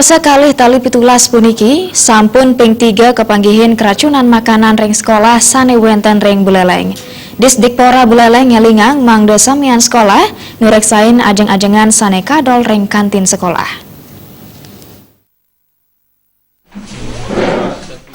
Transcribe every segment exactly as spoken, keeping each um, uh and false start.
Sakalih tali pitulas puniki sampun ping tiga kapanggihin keracunan makanan ring sekolah sane wenten ring Buleleng. Disdikpora Buleleng ngelingang mangda samian sekolah nureksain ajeng-ajengan sane kadol ring kantin sekolah.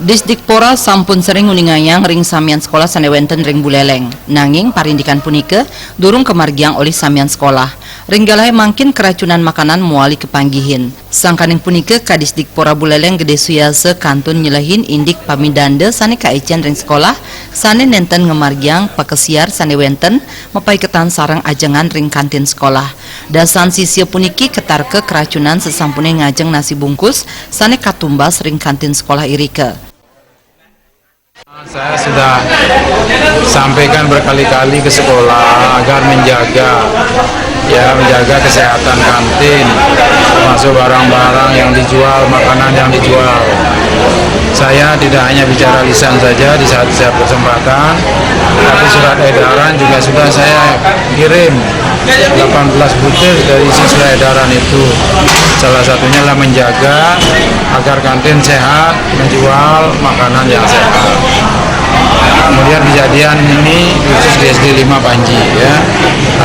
Disdikpora sampun sering nguningayang ring samian sekolah sane wenten ring Buleleng. Nanging parindikan punika durung kamargiang olih samian sekolah. Ring galahe mangkin keracunan makanan mawali kapanggihin. Sangkaning punika, Kadisdikpora Buleleng Gede Suyasa kantun nyelehin indik pamidanda sane kaecen ring sekolah sane nenten ngamargiang pakesiar sane wenten mapaiketan sareng ajengan ring kantin sekolah. Dasan sisia puniki katarka keracunan sasampune ngajeng nasi bungkus sane katumbas ring kantin sekolah irika. Saya sudah sampaikan berkali-kali ke sekolah agar menjaga, ya, menjaga kesehatan kantin, termasuk barang-barang yang dijual, makanan yang dijual. Saya tidak hanya bicara lisan saja di saat setiap kesempatan, tapi surat edaran juga sudah saya kirim, delapan belas butir dari isi surat edaran itu. Salah satunya adalah menjaga agar kantin sehat, menjual makanan yang sehat. Kemudian kejadian ini khusus di S D lima Panji, ya.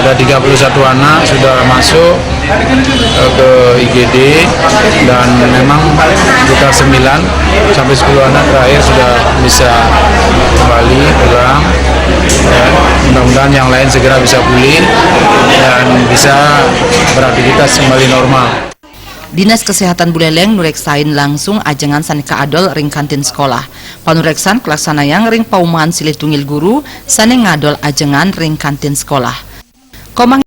Ada tiga puluh satu anak sudah masuk, eh, ke I G D, dan memang sekitar sembilan sampai sepuluh anak terakhir sudah bisa kembali pulang. Ya, mudah-mudahan yang lain segera bisa pulih dan bisa beraktivitas kembali normal. Dinas Kesehatan Buleleng nureksain langsung ajengan sane kaadol ring kantin sekolah. Panureksan kalaksanayang ring paumahan silih tunggil guru sane ngadol ajengan ring kantin sekolah. Komang